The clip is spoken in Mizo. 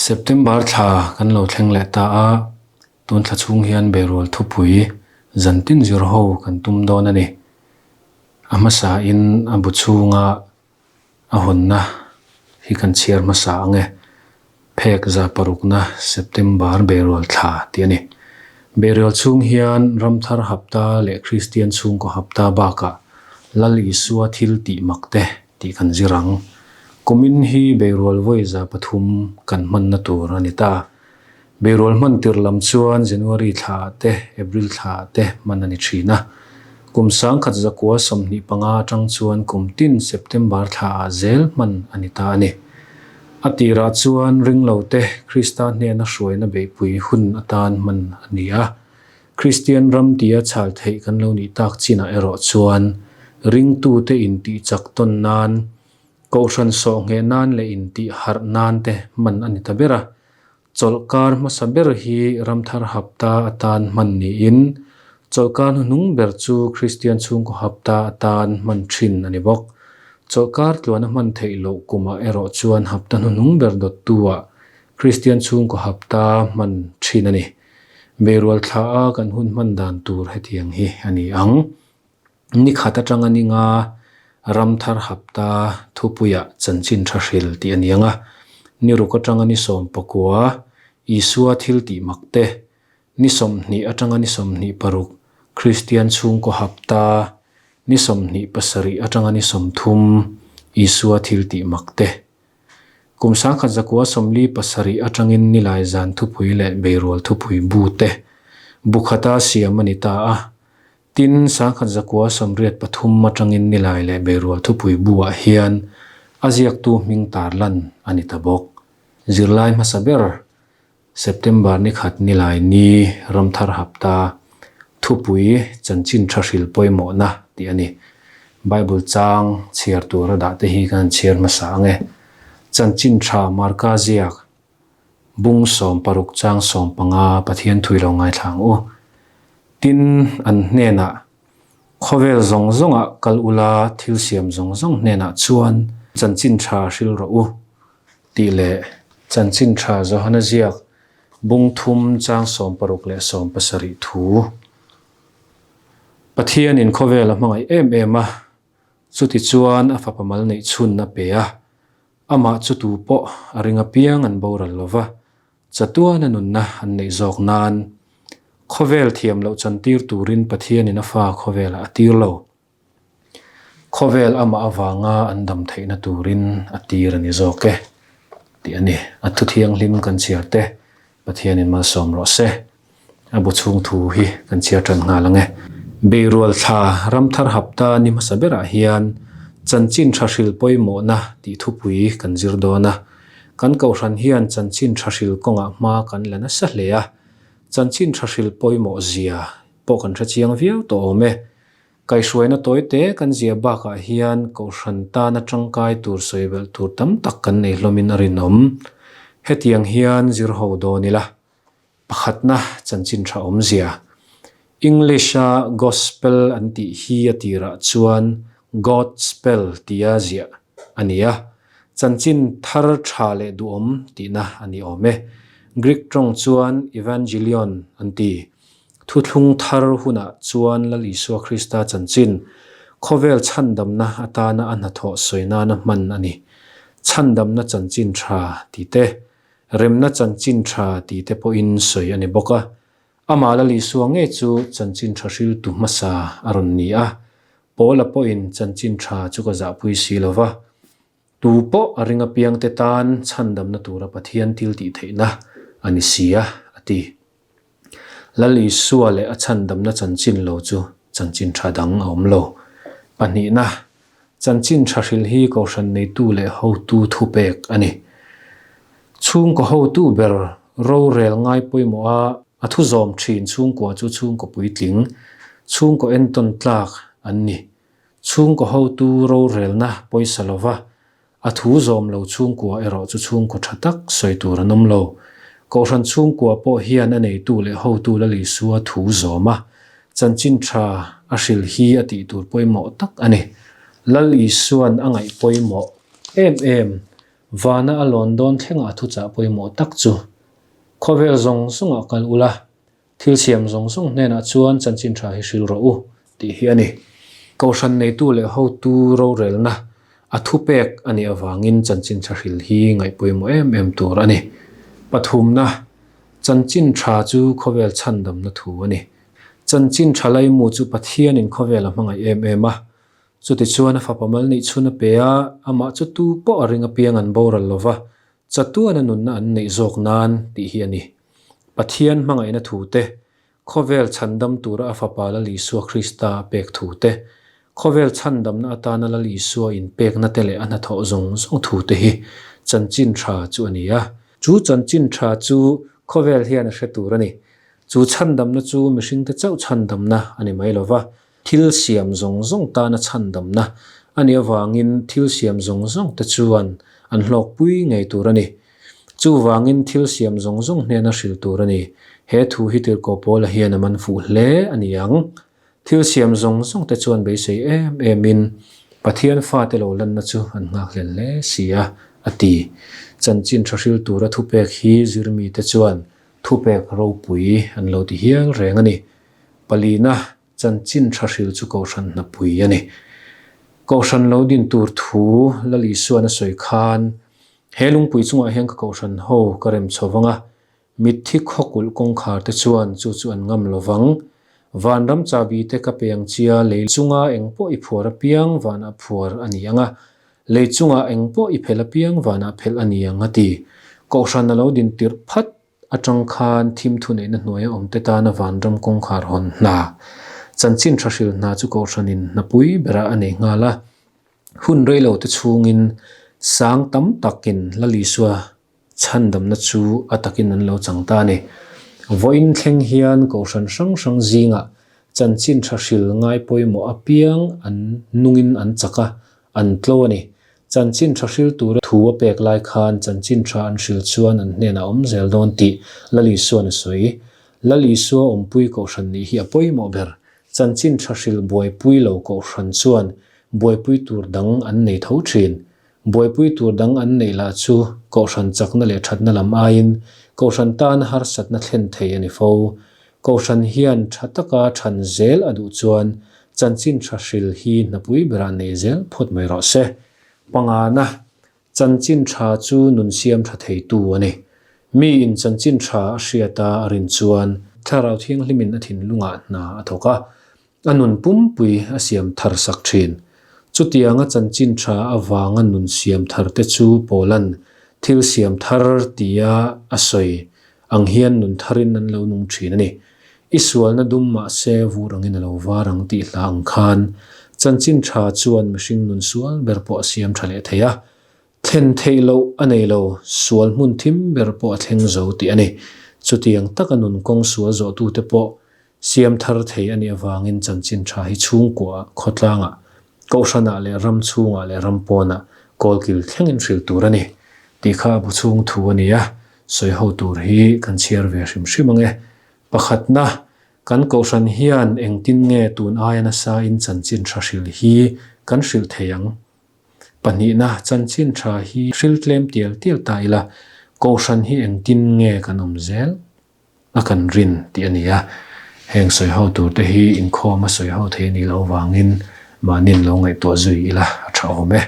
September thla kan lo thleng leh ta a, tun thla chhung hian Berual thupui zantin zir ho kan tum dawn a ni. A hmasain a bu chhunga A hawnna hi kan chhiar hmasa ang e. Phek za parukna September Beirual thla tih a ni. Beirual chhung hian Ramthar Hapta leh Kristian chhungkaw hapta bakah Lal Isua thil tih mak te tih kan zir ang. Kumin hi Beirual vawi 300 kan hmanna tur a ni ta. Beirual hman tir lam chuan January thlaah te, April thlaah te hman a ni thin a. Kum 1925 atang chuan kum tin September thlaah zel hman a ni ta a ni. A tirah chuan ringlote Krista hnena hruaina beihpui hun atan hman a ni a. Kristian ram tia chhal theih kan lo nih tak chinah erawh chuan ringtute intihchak tawn nan, Kohhran sawhngheh nan leh intih harh nan te hman a ni ta ber a. Chawlhkar hmasa ber hi Ramthar Hapta atan hman niin, chawlhkar hnuhnung ber chu Kristian Chhungkaw Hapta atan hman thin a ni bawk. Chawlhkar tluana hman theih loh kumah erawh chuan hapta hnuhnung ber dawttu-ah Kristian Chhungkaw Hapta hman thin a ni. Beirual thla a kan hun hman dan tur hetiang hi a ni ang. Ni khat atanga ni nga Ramthar Hapta thupuiah chanchin tha hril tih a ni ang a, ni ruk atanga ni 19 Isua thil tih mak te, ni 20 atanga ni 26 Kristian chhungkaw hapta, ni 27 atanga ni 30 Isua thil tih mak te. Kum 1947 atangin Nilai zan thupui leh Beirual thupui bu te bu khata siam a ni ta a. Tin, 1983 atangin Nilai leh Beirual thupui buah hian a ziaktu hming tarlan a ni ta bawk. Zirlai hmasa ber, September ni khat Nilai ni Ramthar Hapta thupui chanchin tha hril pawimawhna tih a ni. Bible chang chhiar tura dah te hi kan han chhiar hmasa ang e. Chanchin tha Marka ziak Bung 16 chang 15 Pathian thui lo ngaithla ang u. Tin, an hnenah, Khawvel zawng zawngah kal ula thil siam zawng zawng hnenah chuan chanchin tha hril rawh u, tih leh chanchin tha Johana ziak bung thum chang 60 leh 70 thu. Pathianin khawvel a hmangaih em em a, chutichuan a fapa mal neih chhun a pe a, Amah chu tu pawh a ring apiang an boral lo va, chatuana nunna an neih zawk nan khawvel thiam loh chantir turin Pathianin a fa khawvelah a tir lo. Khawvel amah avanga an dam theihna turin a tir a ni zawk e, tih a ni. A thu thianghlim kan chhiar te Pathianin malsawm rawh se. A bu chhung thu hi kan chhiar tan nghal ang e. Beirual thla Ramthar Hapta ni hmasa berah hian Chanchin Tha Hril Pawimawhna tih thupui kan zir dawn a. Kan Kohhran hian Chanchin Tha Hril kawngah hma kan la nasa hle a. Chanchin Tha Hril pawimawh zia pawh kan hre chiang viau tawh awm e. Kaihhruaina tawite kan zia bakah hian Kohhran tana tangkai tur sawi belh tur tam tak kan nei hlawmin a rinawm. Hetiang hian zir ho dawn ila. Pakhatna chanchin tha awmzia. English-a Gospel an tih hi a tirah chuan Godspell tia ziah a ni a, chanchin thar tha leh duhawm tihna a ni awm e. Greek tawng chuan Evangelion an ti. Thuthlung thar hunah chuan Lal Isua Krista chanchin, khawvel chhandamna atana a hnathawh sawi nana hman a ni. Chhandamna chanchin tha tih te, Remna chanchin tha tih te pawhin sawi a ni bawk a. Amah Lal Isua ngei chu chanchin tha hriltu hmasa a rawn ni a. Paula pawhin chanchin tha chu ka zahpui si lo va. Tu pawh a ring apiangte tan chhandamna tura Pathian thil tih theihna a ni si a, a ti. Lal Isua leh a chhandamna chanchin lo chu chanchin tha dang a awm lo. Pahnihna, chanchin tha hril hi kohhran neitu leh hotu thupek a ni. Chhungkaw hotu ber rorel ngai pawimawh a, a thu zawm thin chhungkua chu chhungkaw puitling, chhungkaw entawn tlak an ni. Chhungkaw hotu rorelna pawisa lova A thu zawm lo chhungkua erawh chu chhungkaw tha tak sawi tur an awm lo. Kohhran chhungkua pawh hian a neitu leh hotu Lal Isua thu zawm a, chanchin tha a hril hi a tih tur pawimawh tak a ni. Lal Isuan a ngaih pawimawh em em. Vana a lawn dawn thlenga a thuchah pawimawh tak chu, Khawvel zawng zawngah kal ula, thil siam zawng zawng hnenah chuan chanchin tha hi hril rawh u, tih hi a ni. Kohhran neitu leh hotu rorelna a thupek a nih avangin chanchin tha hril hi ngaih pawimawh em em tur a ni. Pathumna, Chanchin tha chu khawvel chhandamna thu a ni. Chanchin tha laimu chu Pathianin khawvel a hmangaih em em a. Chutichuan a fapa mal neih chhun a pe a, amah chu tu pawh a ring apiang an boral lo va, chatuana nunna an neih zawk nan tih hi a ni. Pathian hmangaihna thu te, khawvel chhandam tura a fapa Lal Isua Krista a pek thu te, khawvel chhandamna atana Lal Isua inpekna te leh a hnathawh zawng zawng thu te hi chanchin tha chu a ni a. Chu chanchin tha chu khawvel hian a hre tur a ni. Chu chhandamna chu mihringte chauh chhandamna a ni mai lo va, thil siam zawng zawng tana chhandamna a nih avangin thil siam zawng zawngte chuan an hlawkpui ngei tur a ni. Chuvangin thil siam zawng zawng hnena hrilh tur a ni. He thu hi Tirhkoh Paula hian a man fuh hle a ni ang. Thil siam zawng zawngte chuan beisei em emin Pathian fate lo lanna chu an nghakhlel hle si a, a ti. Chanchin tha hril tura thupek hi zirmite chuan Thupek ropui an lo ti hial reng a ni. Palina chanchin tha hril chu Kohhran hnapui a ni. Kohhran lo din tur thu Lal Isuan a sawi khan, He lungpui chungah hian ka Kohhran ho ka rem chho vang a, mitthi khawkulh kawngkhar te chuan chu chu an ngam lo vang. Vanram chabi te ka pe ang chia lei chunga eng pawh i phuar apiang vanah phuar a ni ang a, Lei chungah eng pawh i phelh apiang vanah phelh a ni ang a ti. Kohhran a lo din tirh phat atang khan thim thuneihna hnuaia awmte tana vanram kawngkhar hawn hna, chanchin tha hril hna chu kohhranin hnapui berah a nei nghal a. Hun reilote chhungin sang tam takin Lal Isua Chhandamna chu a takin an lo chang ta a ni. Vawiin thleng hian kohhran hrang hrang zingah chanchin tha hril ngai pawimawh apiang an nungin an chak a, an tlo a ni. Chanchin tha hril tura thu a pek lai khan chanchin tha an hril chuan an hnenah awm zel dawn tih Lal Isua'n a sawi. Lal Isua awmpui kohhran nih hi a pawimawh ber. Chanchin tha hril buaipui lo kohhran chuan buaipui tur dang an nei tho thin. Buaipui tur dang an neih lah chu Kohhran chakna leh thatna lam aiin Kohhran tana harsatna thlen thei a ni fo. Kohhran hian tha taka than zel a duh chuan chanchin tha hril hi hnapui berah nei zel phawt mai rawh se. Pangana, chanchin tha chu nun siam tha theitu a ni. Miin chanchin tha a hriata a rin chuan Thlarau Thianghlimin a thinlungah hna a thawk a, A nun pumpui a siam thar sak thin. Chutianga chanchin tha avanga nun siam thar te chu Paula'n thil siam thar tia a sawi ang hian nun tharin an lo nung thin a ni. I sualna dum mahse vur angin a lo var ang tih hla ang khan chanchin tha chuan mihring nun sual ber pawh a siam tha leh thei a. Thlen theih loh a nei lo, sual hmun thim ber pawh a thleng zo tih a ni. Chutiang taka nun kawng sual zawhtute pawh Siam thar thei a nih avangin chanchin tha hi chhungkuaah, khawtlangah, kohhranah leh ram chhungah leh ram pawnah kawlkil thlengin hrilh tur a ni tih kha a bu chhung thu a ni a, sawi ho tur hi kan chhiar ve hrim hrim ang e. Pakhatna, kan kohhran hian engtin nge tun aia nasa in chanchin tha hrilh hi kan hrilh thei ang? Pahnihna, chanchin tha hi hrilh tlem tial tial ta ila, kohhran hi engtin nge kan awm zel? A kan rin tih a ni a, heng sawi ho tur te hi inkhawm a sawi ho thei a nih loh vangin mahniin lo ngaihtuah zui ila a tha awm e.